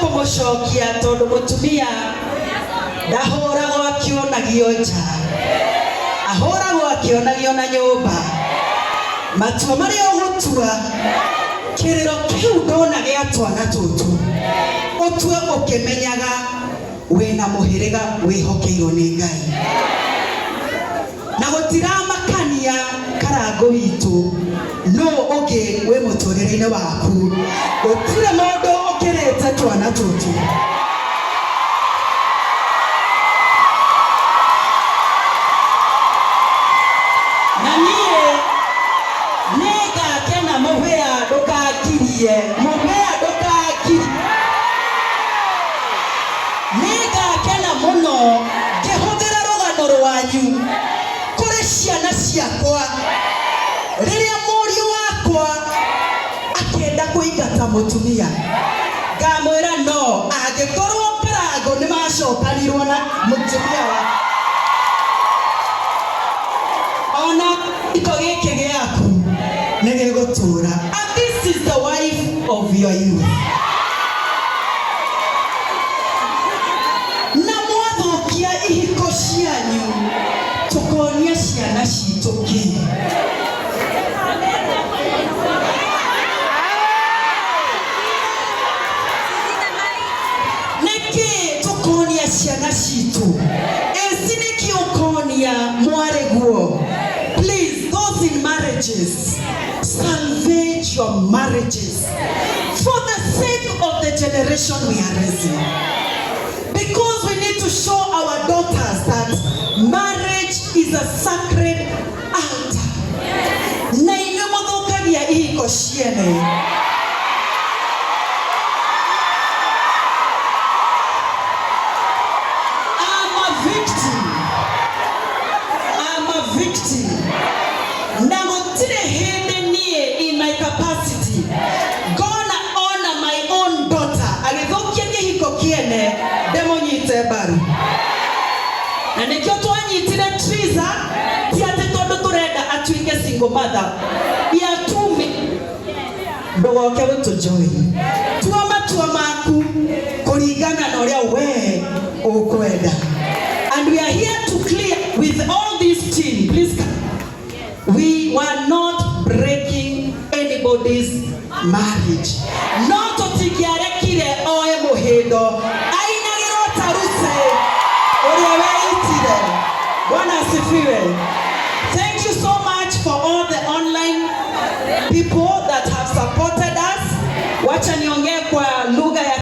Kũmũcokia tondũ mũtumia ndahũragwo akĩonagio nja, ahũragwo akĩonagio na nyũmba. Matua marĩa ũgũtua, kĩrĩro kĩu ndona gĩa twana tũtũ, ũtue ũkĩmenyaga wĩna mũhĩrĩga wĩhokeirwo nĩ Ngai. Na gũtiramakania Karangũ witũ nũ ũngĩ wĩ mũtũrĩre-inĩ waku, gũtirĩ mũndũ ũkĩrĩte twana tũtũ. Na niĩ nĩngakena mũhĩa ndũkangirie, mũhĩa ndũkangirie. Nĩngakena mũno ngĩhũthĩra rũgano rwanyu kũrĩ ciana ciakwa rĩrĩa mũriũ wakwa akĩenda kũingata mũtumia. Ngamwĩra no angĩkorwo Karangũ nĩmacokanirwo na mũtumia wa ona gĩko gĩkĩ gĩaku nĩgĩgũtũra. And this is the wife of your youth. Na mwathũkia ihiko cianyu, tũkonia ciana citũ kĩ? Nĩkĩ tũkonia ciana citũ? Ĩci nĩkĩ ũkonia mwarĩguo? Please, those in marriages, salvage your marriages for the sake of the generation we are raising. Because we need to show our daughters that marriage is a sacred altar. Na inyuĩ mũthũkagia ihiko ciene. I'm a victim. I'm a victim. Na gũtirĩ hĩndĩ niĩ in my capacity ngona ona my own daughter agĩthũkia kĩhiko kĩene ndĩmũnyite mbaru. Na nĩkĩo twanyitire Triza, ti atĩ tondũ tũrenda atuĩke single mother. Yatumi ndũgoke gũtũjoin. Tua matua maku kũringana na ũrĩa we ũkwenda. And we are here to clear with all this team. Please come. We were not breaking anybody's marriage. No tũtingĩarekire oe mũhĩndo ainagĩrwo ta Ruse ũrĩa weitire. Bwana asifiwe. Thank you so much for all the online people that have supported us. Wacha niongee kwa